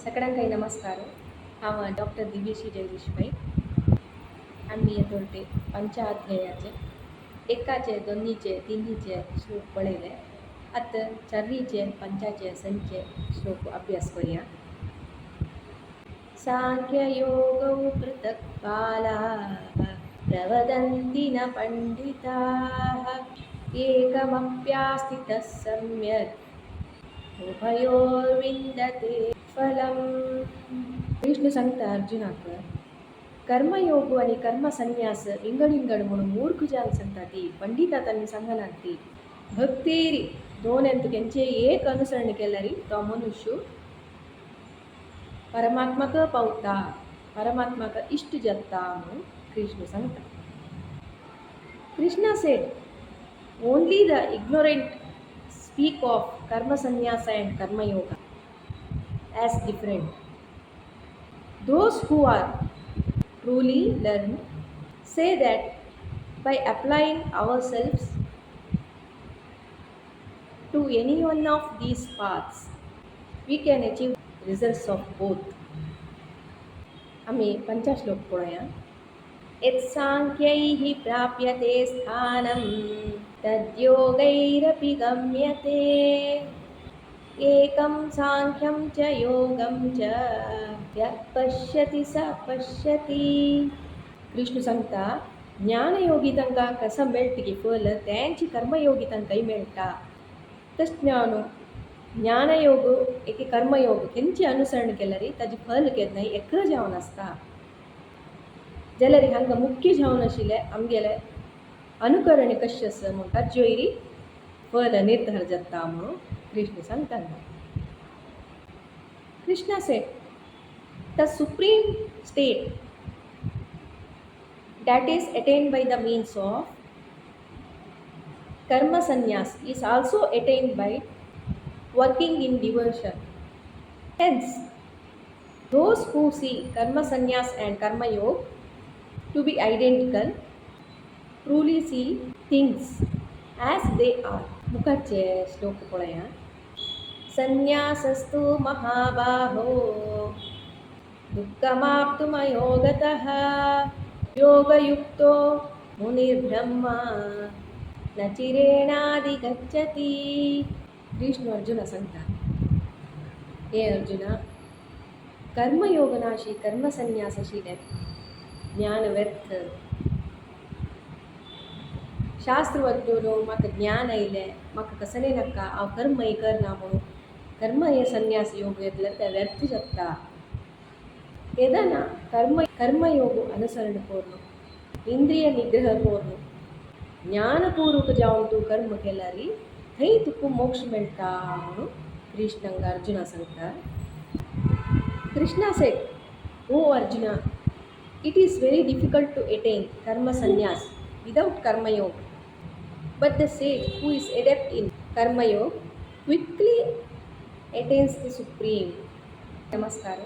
सगळ्यांकय नमस्कार. हांव डॉक्टर दिव्यश्री जगदीश पै. आमी येदोळटे पंचाध्यायाचे एकाचे, दोनीचे, तिनीचे श्लोक पळयले. आतां चारीचे, पंचाचे, संचे श्लोक अभ्यास करूया. सांख्ययोगौ पृथक् बालाः प्रवदन्ति न पण्डिताः. एकमप्यास्थितः सम्यक् उभयोर्विन्दते फलम्. कृष्ण सांगता अर्जुनाक, कर्मयोग आनी कर्म संन्यास विंगड विंगड म्हणून मूर्ख जावन सांगता ती, पंडिता तांणी सांगनात ती. भक्तेरी दोन केंचे एक अनुसरण केल्यारी तो मनुष्य परमात्मक पावता, परमात्मक इश्ट जाता म्हणून कृष्ण सांगता. Krishna said, only the ignorant speak of karma sannyasa and karma yoga as different. Those who are truly learned say that by applying ourselves to any one of these paths, we can achieve results of both. आमी पंचाश्लोक पळोवया. यत्साङ्ख्यैः प्राप्यते स्थानं तद्योगैरपि गम्यते. एकं सांख्यं च योगं च यः पश्यति स पश्यति. कृष्ण सांगता, ज्ञानयोगी तांकां कसं मेळटा की फल, तेंची कर्मयोगी तांकांय मेळटा. तशें न्हू, ज्ञानयोग एके कर्मयोग केंचे अनुसरण केल्यार ताजें फल केन्नाय एक जावन आसता. जाल्यार हांगा मुख्य जावन आशिल्लें आमगेलें अनुकरण कशें आसा म्हूण ताजे वयरी फल निर्धार जाता म्हणून कृष्ण सांगता. Krishna said, the supreme state that is attained by the means of karma sannyas is also attained by working in devotion. Hence, those who see karma sannyas and karma yoga to be identical truly see things as they are. मुखाचे श्लोक पळया. संन्यासस्तु महाबाहो दुःखमाप्तुमयोगतः. योगयुक्तो मुनिर्ब्रह्म न चिरेणाधिगच्छति. कृष्ण अर्जुन सांगता, हे अर्जुना, कर्मयोगनाशी कर्म संन्यासशीले ज्ञान व्यर्थ. शास्त्र वचून म्हाका ज्ञान आयलें, म्हाका कसलें नाका, हांव कर्मय करना म्हणून कर्म हे संन्यास योग घेतल्यार तें व्यर्थ जाता. केदना कर्म कर्मयोग अनुसरण करून, इंद्रिय निग्रह करून, ज्ञानपूर्वक जावन तूं कर्म केल्यार थंय तुका मोक्ष मेळटा म्हणून कृष्ण हांगा अर्जुना सांगता. Krishna said, O Arjuna, it is very difficult to attain karma sannyas without karma yoga. But the sage who is adept in karma yoga quickly attains the supreme. ನಮಸ್ಕಾರ.